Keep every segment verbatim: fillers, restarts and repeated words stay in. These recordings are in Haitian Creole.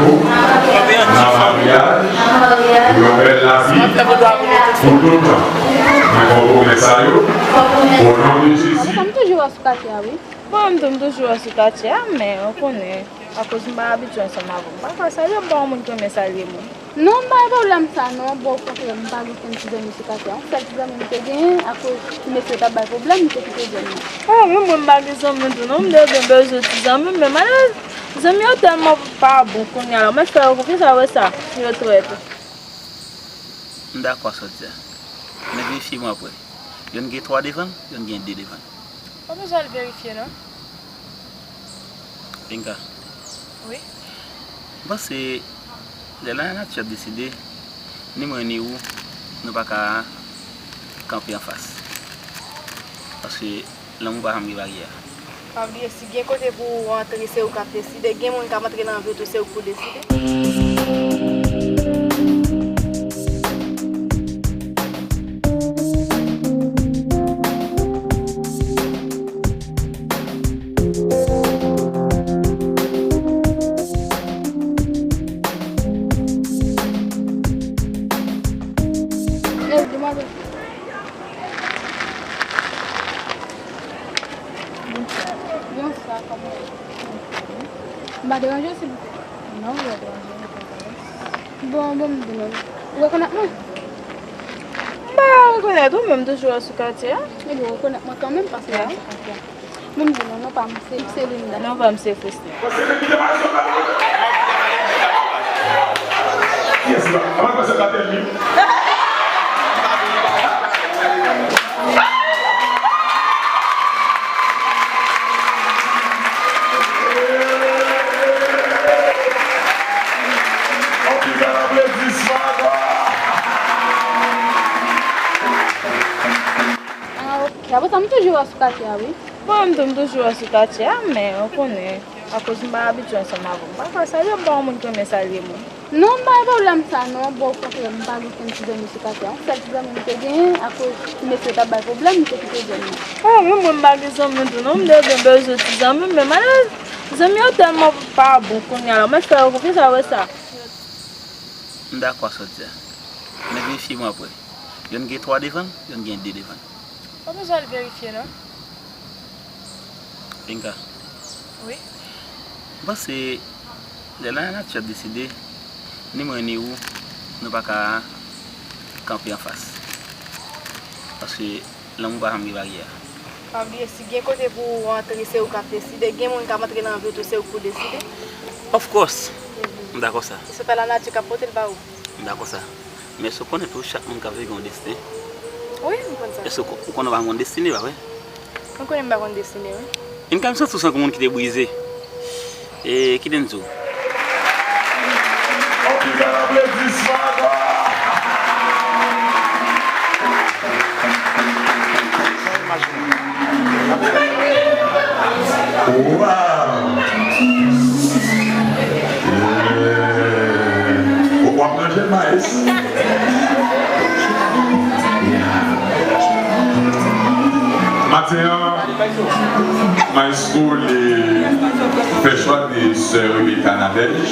Nan maryaj, pou yon bèl lavi, pou tout tan. Men fò pwomès sa yo, o non de Jezi. Sa m toujou wè sou katye a, wi. Bon, m tou, m toujou wè sou katye a, men ou konnen, akoz m pa abitye ansanm avè w, m pa ka salye w, m pa yon moun ki renmen salye moun. Non, m pa gen pwoblèm sa non, bon, okontrè, m pa gen okenn ti zanmi sou katye a. Yon sèl ti zanmi m te genyen, akoz ti mesye t ap bay pwoblèm, m te kite zòn nan. Ah, menm mwen m pa gen zanmi tou non, m te byen bezwen ti zanmi m, men malerezman, zanmi yo tèlman pa bon kounye a la, mwen fè yo konfyans, apre sa, yo trèt ou. M dakò sa w di a. Men verifye mwen apre. Yonn gen twa devan l, yonn gen de devan l. Pa bezwen al verifye non. Pinga. Wi. M panse lè lanati ap deside, ni mwen ni ou, nou pa ka kanpe anfas. Paske lanmou pa janm gen baryè. Pa bliye, si gen kote pou ou antre, se ou k ap deside. Gen moun k ap antre nan vi w tou, se ou k pou deside. Bonswa, kòman w ye? M pa deranje w, silvouplè? Non, m pa deranje w, m pa deranje w. Bon, bon, m di nou. Ou rekonèt mwen? M pa rekonèt ou, men m toujou wè w sou katye a. Ebyen, ou rekonèt mwen kanmenm, paske m sou katye a. Bon, m di nou, non pa m, se, se Linda. Non pa m, se Christine. Yes, la. Avan pase pa tèl li. Yon pi bèl aplodisman ankò. Ah, ok. Apre sa, m toujou wè w sou katye a, wi. Bon, m tou, m toujou wè w sou katye a, men ou konnen, akoz m pa abitye ansanm avè w, m pa ka salye w, m pa yon moun ki renmen salye moun. Non, m pa gen pwoblèm sa non, bon, okontrè, m pa gen okenn ti zanmi sou katye a. Yon sèl ti zanmi m te genyen, akoz ti mesye t ap bay pwoblèm, m te kite zòn nan. Ah, menm mwen m pa gen zanmi tou non, m te byen bezwen ti zanmi m, men malerezman, zanmi yo tèlman pa bon kounye a la, mwen fè yo konfyans, apre sa. M dakò sa w di a. Men verifye mwen apre. Yonn gen twa devan l, yonn gen de devan l. Pa bezwen al verifye non. Pinga. Wi. M panse lè lanati ap deside, ni mwen ni ou, nou pa ka kanpe anfas. Paske lanmou pa janm gen baryè. Pa bliye, si gen kote pou ou antre, se ou k ap deside. Gen moun k ap antre nan vi w tou, se ou k pou deside. Of course. M dakò sa. Se pa lanati k ap pote l ba ou. M dakò sa. Men èske w konnen tou chak moun k ap viv gen yon desten? Wi, m konn sa. Èske w ko-, ou konnen w pa gen yon destine, pa vre? Mwen konnen m pa konn destine, wi. Vin ka m santi w se yon moun ki te brize. E, kite m di w. Yon pi bèl aplodisman ankò. Wow! Yeah. W ap manje, Maes? Yeah. Maten an, Maestro li fè chwa de sè Rebecca Nadège.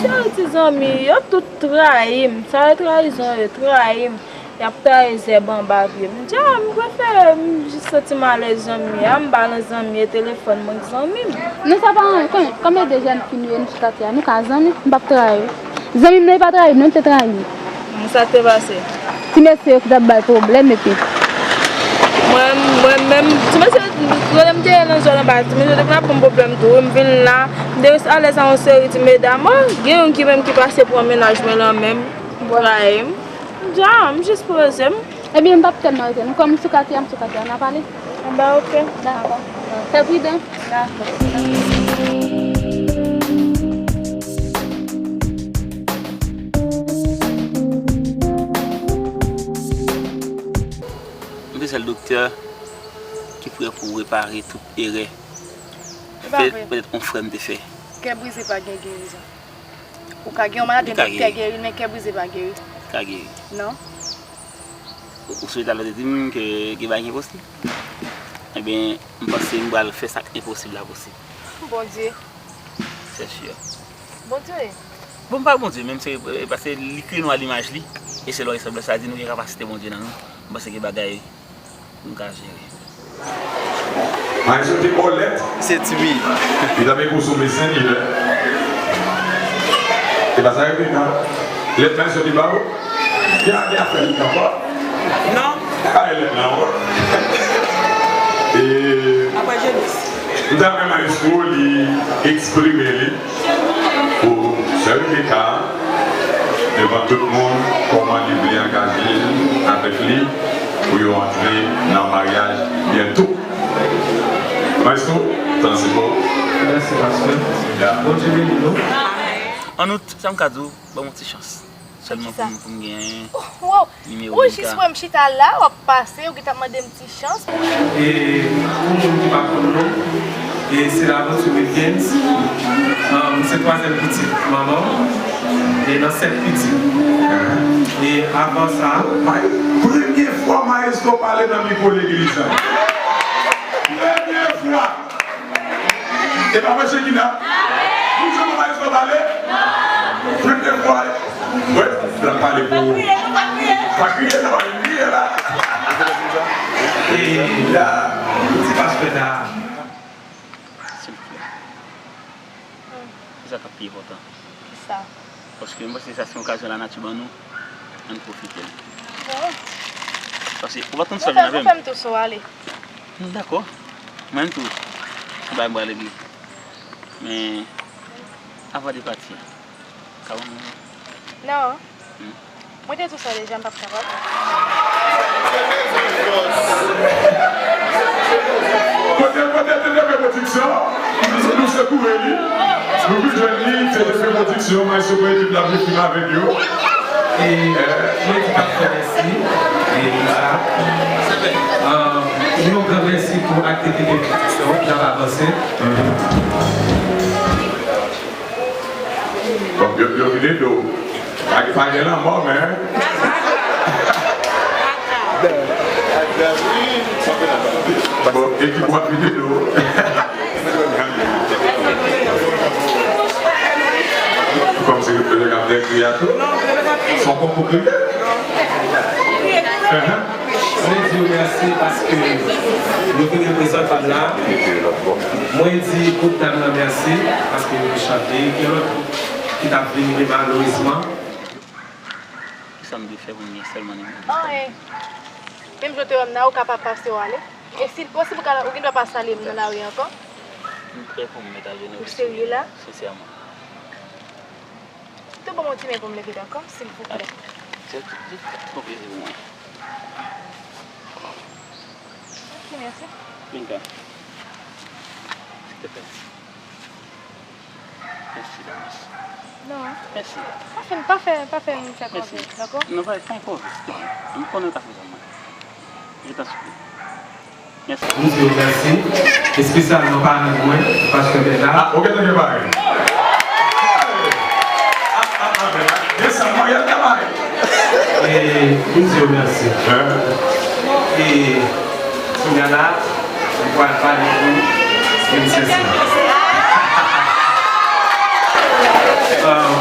Cheri ti zanmi, yo tout trayi m. Sa yo trayizon, yo trayi m. Y ap taye zèb anba pye m. M di, ah, m prefere m jis santi m alèz zanmi a, m pa nan zanmi e telefòn mwen k zanmi m. Non, sa pa anyen, konnen, kòm e de jèn fi nou ye, nou sou katye a, nou ka zanmi, m p ap trayi w. Zanmi m nan, li pa trayi m, non, li te trayi m. Sa k te pase? Ti mesye yo ki t ap bay pwoblèm, epi. Mwen, mwen menm, ti mesye kote m te ye nan zòn anba, ti mesye yo te konn ap ban m pwoblèm tou, wi, m vin la, m te res alèz a yon seri ti medam, oh, gen youn ki menm ki pase pran mennaj mwen lan men m, trayi m. M di, ah, m jis poze m. Ebyen, m p ap tèlman rete non. Kòm m sou katye a, m sou katye a, n a pale. Anben, ok. Dakò. Fè pridan. Dakò. M se sèl doktè ki prè pou repare tout erè petèt yon frè m te fè. Kè brize pa gen gerizon. Ou ka gen yon maladi, doktè geri l, men kè brize pa geri. Li ka geri. Non. Ou, ou sonje talè w te di m ke gen bagay ki enposib? Ebyen, m panse m pral fè sa k enposib la posib. Bondye. C'est sûr. Bondye. Bon, m pa Bondye, men m se, e, paske li kreye nou a limaj li, e selon resanblans la, di nou gen kapasite Bondye nan nou. M panse gen bagay nou ka jere. Maestro te ba w lèt. Se Tibi. Li t ap ekri sou Messenger. E pa sa yo di, non? Lèt Maestro te ba w. Gen, gen afè li ankò. Non. Kay lèt la, wi. E apre Jenis. M ta renmen Maestro li eksprime li pou sè Rebecca, devan tout moun, kòman li vle angaje l avèk li pou yo antre nan maryaj byento. Maestro, tan se pa w. Mèsi, pastè. Ya. Bondye beni nou. An out, sa m ka di w, ban m yon ti chans. Sèlman pou m, pou m gen nimewo Rebecca. Ou jis wè m chita la, w ap pase, ou gentan mande m ti chans. E pou moun ki pa konn nou, e se Laventure Wilgens. Um, se twazyèm pitit manman m. E nan sèt pitit. E avan sa, may-, premye fwa Maestro pale nan mikwo legliz la. Premye fwa! E pa mwen Shekina? Nou janm wè Maestro pale? Premye fwa. Wi, l ap pale pou ou. Pa kriye, non, pa kriye la. E la, nou ti pastè la. Silvouplè. Se sa k ap pi enpòtan. Kisa? Paske m panse sa se yon okazyon lanati ban nou. Ann pwofite l. Bon. Paske ou pa tann sa vin avè m. Fè m tou sou ale. Hmm, dakò. Mwen menm tou, se bagay m pral regle. Men, avan de pati, ka ban mwen. Non. Hmm. Mwen te di w sa deja, m p ap kapab. Kote, kote T T P Pwodiksyon? Nou sekoure li. Nou vin jwenn li, T T P Pwodiksyon, Maestro pran ekip la vin fim avèk yo. E mwen di pastè mèsi, e pou sa. Ah, yon gran mèsi pou ak T T P Pwodiksyon, n ap avanse. Bon, yo, yo vide do. Pa, pa gen lanmò, men. Bon, ekip w ap vide do. Kòmsi yo te ap fè kriye tou. Se yon konkou kriye. Mwen di yo mèsi paske yo te reprezante m la. Mwen di gwoup dam nan mèsi paske yo te chante. Gen lòt gwoup ki t ap vini, men malerezman. Kisa m dwe fè pou m gen sèlman nimewo? Anyen. Menm jan w te wè m nan, ou kapab pase w ale. E si l posib, ou ka, ou gen dwa pa salye m nan lari ankò. M prè pou m met ajenou. Ou serye la? Sensèman. Tou ban m yon ti men pou m leve, dakò, silvouplè. Se, se, se yon plezi pou mwen. Ok, mèsi. Binka. Silvouplè. Mèsi, Damas. Non. Mèsi. Pa fè, pa fè, pa fè m fè kòve, dakò? Non, pa, pa fè kòve, silvouplè. M konnen w ka fè sa, mwen. Je t'en supplie. Mèsi. Nou di w mèsi. Espesyalman paran mwen, pastè Bèna. Ah, ou gentan gen paran. Ah, ah, ah, Bèna. Gen sa, Mariel ka paran. E nou di w mèsi. Hein? E kounye a la, nou pral pale pou Princess la. Um,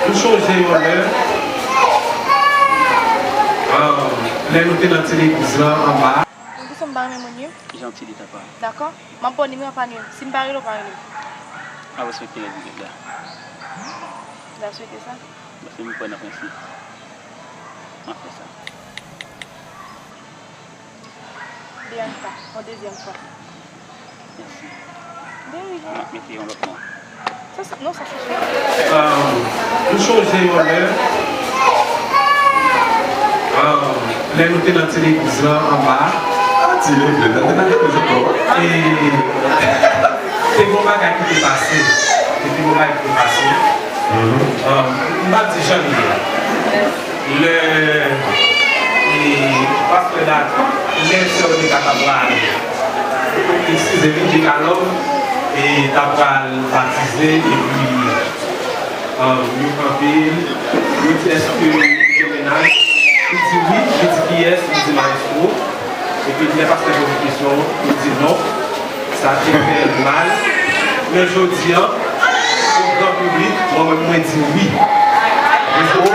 m chonje yon lè, um, lè nou te nan ti legliz lan anba. Mwen di sou m pa renmen moun wi. Janti de ta pa. Dakò. M ap ba w nimewo pa nimewo. Si m pa rele w, pa rele m. M ap respekte lè di la. Ou ta swete sa? Paske m kwè nan prensip. M ap fè sa. Bianca, yon dezyèm fwa. Mèsi. Derive. M ap mete yon lòt non. Sa, sa, non, sa se cheri. Ah, m chonje yon lè, ah, lè nou te nan ti legliz lan anba. Ah, ti legliz, nou te nan legliz ankò. E te gen yon bagay ki te pase. Te gen yon bagay ki te pase. Mhm. Ah, m pa di jan li ye. Lè, e, pastè Dad, lè sè Rebecca t ap pral, eskize m, Rebecca Love, e, t ap pral batize, epi, um, yo kanpe l, yo di, "Èske ou gen mennaj?" Li di, "Wi." Li di, "Kiyès?" Li di, "Maestro." Epi lè pastè poze kesyon, li di non. Sa te fè l mal. Men jodi a, pou gran piblik, Mwen menm, mwen di wi. Oh!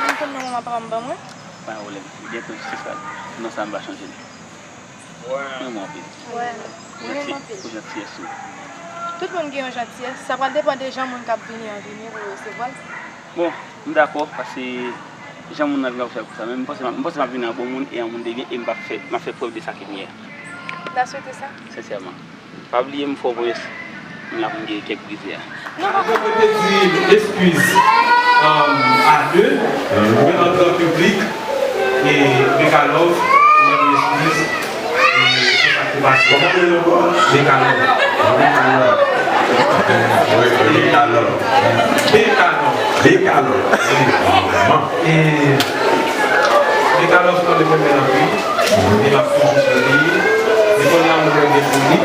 Mwen konn non manman papa m ban mwen. Pa gen pwoblèm. Byento, se sa. Non, sa m va chanje li. Mwen renmen w anpil. Wè. Mwen renmen anpil. Pou jantiyès ou. Tout moun gen yon jantiyès. Sa pral depann de jan moun k ap vini an vini pou yo resevwa l. Bon, m dakò, paske jan moun nan vin ap fè pou sa, men m panse, m panse m ap vin an bon moun e an moun de byen, e m p ap fè, m ap fè prèv de sa ke m ye a. M ta swete sa. Sensèman. Pa bliye m fè w pwomès, m la pou m geri kèk brize a. Non, papa. Mwen te di eskiz, um, a de, mwen antre an piblik, e Bekalòv, mwen di eskiz, e se sa k te pase. Kòman w rele ankò? Bekalòv. Bekalòv. Wi, Bekalòv. Bekalòv. Bekalòv. E Bekalòv, mwen renmen l anpil. E m ap toujou sou li. E kounye a, mwen gen pou li.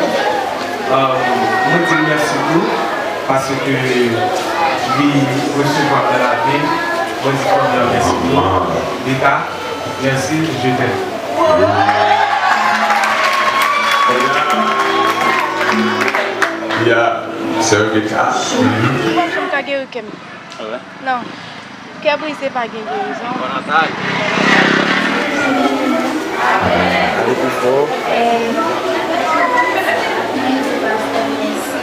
Um, mwen di l mèsi tou, paske li resevwa m nan lavi m. Mwen di fanmi an mèsi tou. Beka, mèsi, je t'aime. Ya, sè Rebecca. Mwen pa janm ka geri kè m. Ah ouais? Non. Kè brize pa gen gerizon. Bon, Natal. Ale pi fò. Mwen di pastè mèsi.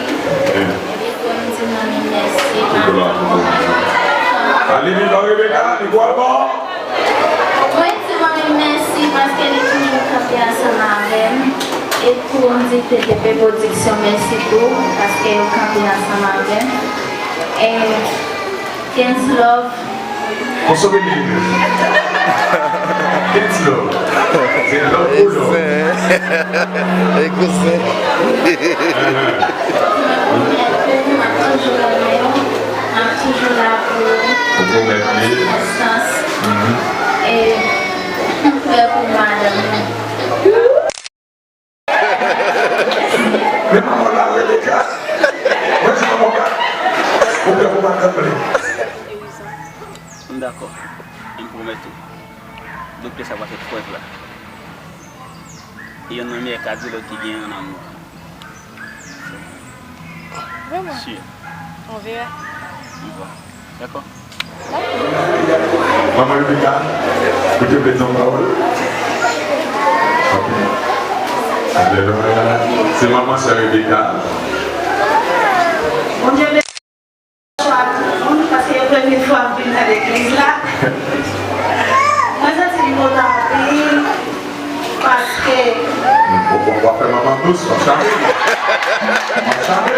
Epi pou m di manmi mèsi. Ale pi fò, Rebecca, li pral bon. Mwen di manmi mèsi paske li toujou kanpe ansanm avè m. E pou m di T T P Production mèsi tou, paske yo kanpe ansanm avè m. E Kenslove. Konsome li menm. Kenslove. Se love pou love. Ekousen. M ap toujou renmen w. M ap toujou la pou ou. Ou pwomèt li. Konstans. Mhm. E m prè pou madanm mwen. Men manman w la, Rebecca. Mwen di manman w ka. Ou pè pou madanm li. M dakò. M pwomèt ou. Doktè sa va fè prèv la. E yon nan meyè kadilòg ki genyen an amou. Vrèman? Si. On verra. On va. Dakò. Manman Rebecca, ou te vle di yon pawòl? Ok. Alelouya. Se manman sè Rebecca. Bondye beni chwa tout moun, paske e premye fwa m vin nan legliz la. Mwen santi m kontan anpil. Paske. W ap fè manman dous, w ap chame. W ap chame.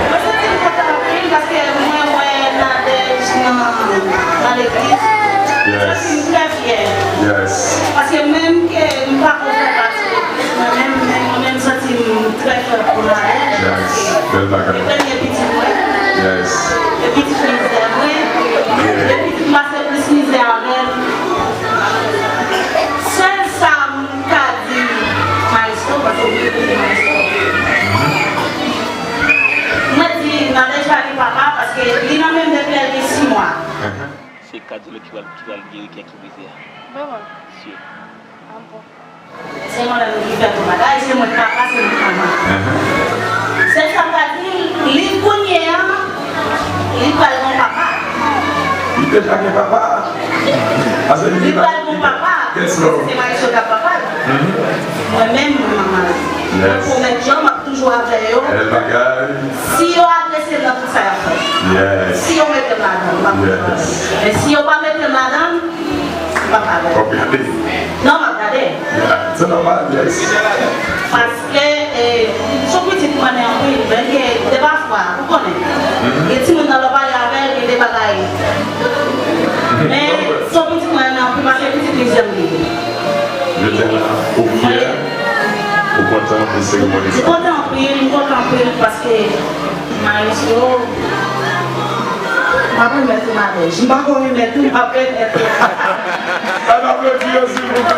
Mwen santi m kontan anpil paske mwen wè Nadège nan, nan legliz. Yes. Mwen santi m trè fyè. Yes. Paske menm ke m pa ko fè pati legliz, mwen menm, men mwen menm santi m trè fyè pou Nadège. Yes. Paske bèl bagay. Se premye pitit mwen. Yes. E pitit mizè mwen. Yeah. E pitit m pase plis mizè avè l. Sèl sa m ka di Maestro, paske m rete Maestro. Mwen di, Nadège pa gen papa, paske li nan menm depi lè l gen sis mwa. Se kadilòg ki pral, ki pral geri kè ki brize a. Vrèman? Si. Ah bon. Se mwen menm ki fè tout bagay, se mwen k papa, se mwen k manman. Sèl sa m ka di, li kounye a, li pral gen papa. Li deja gen papa. Paske li pral gen papa. Yes, Lord. Se Maestro k ap papa l. Mwen menm, mwen manman l. Yes. Mwen pwomèt yo, m ap toujou avè yo. Bèl bagay. Si yo adrese m nan tout sa y ap fè. Yes. Si yo mete m ladan, m ap toujou avè yo. Yes. Men si yo pa mete m ladan, m p ap avè yo. Ok, ade. Non, m ap gade. Yeah, se nòmal, yes. Paske, eh, se yon pitit mwen renmen anpil, men gen de pafwa, ou konnen. Mhm. Gen timoun nan lè w pale avè l, gen de bagay. Men, se yon pitit mwen renmen anpil, paske pitit mizè m li ye. Je t'aime. Ou fyè, ou kontan de seremoni sa? M kontan anpil, m kontan anpil, paske Maestro, m ap remèt ou Nadège. M pa ko remèt ou, m ap remèt ou. Ann aplodi yo, silvouplè.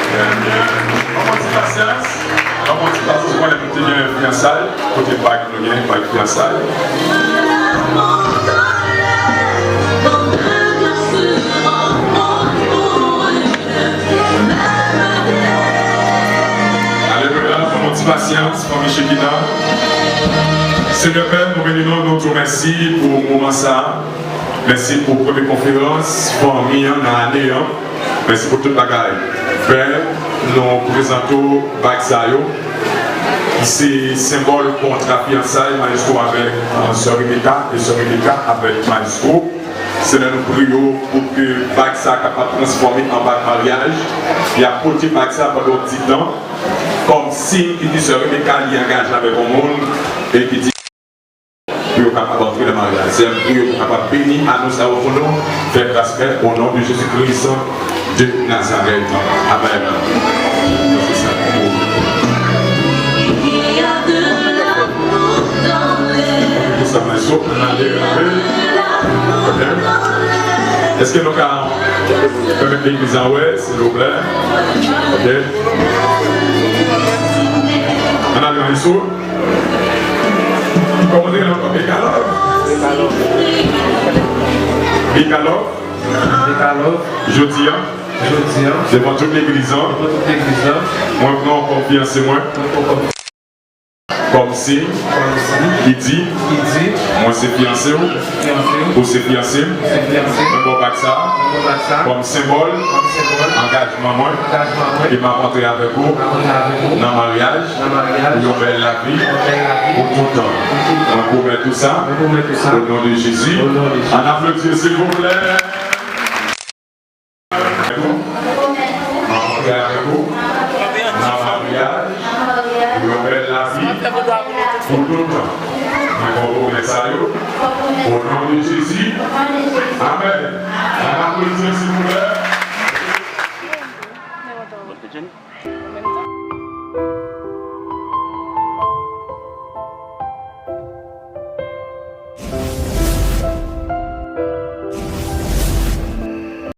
Trè byen. Ann pran ti pasyans. Ann pran ti pasyans. Ou konnen nou te gen fiyansay. Kote bag nou gen, bag fiyansay. Pasyans, fanmi Chekina. Senyè Pè, nou beni non, nou di w mèsi pou moman sa a. Mèsi pou premye konferans fanmi an nan ane an. Mèsi pou tout bagay. Pè, nou prezante w bag sa yo, ki se senbòl kontra fiyansay Maestro avèk, euh, sè Rebecca e sè Rebecca avèk Maestro. Se lè nou priye w pou ke bag sa kapab transfòme an bag maryaj. Y ap pote bag sa pandan yon ti tan, kòm siy ki di sè Rebecca li angaje avèk yon moun e ki di pou yo kapab antre nan maryaj. Senyè, m priye pou w kapab beni anons sa yo pou nou. Fè gras, Pè, o non de Jezi Kris de Nazarèt. Amèn. Pou sa, mèsi. Ann ale, ann ale. Ok. Èske nou ka pèmèt legliz la wè, silvouplè? Ok. Ann ale, ann ale sou. Kòman te rele ankò? Beka Love? Beka Love. Beka Love. Beka Love. Jodi a. Jodi a. Devan tout legliz lan. Devan tout legliz lan. Mwen pran w kòm fiyanse mwen. Mwen pran w kòm. Kòm siy. Kòm siy. Ki di. Ki di. Mwen se fiyanse w. Mwen se fiyanse w. Ou se fiyanse m. Ou se fiyanse m. Mwen ba w bag sa a. Mwen ba w bag sa a. Kòm senbòl. Kòm senbòl. Angajman mwen. Angajman mwen. Ke m ap antre avèk ou. M ap antre avèk ou. Nan maryaj. Nan maryaj. Pou yon bèl lavi. Pou yon bèl lavi. Pou toutan. Pou toutan. Mwen pwomèt ou sa. Mwen pwomèt ou sa. O non de Jezi. O non de Jezi. Ann aplodi, silvouplè. M ap antre avèk ou. Nan maryaj. Pou yon bèl lavi. Pou toutan. Mwen ba w pwomès sa yo. O non de Jezi. Amèn.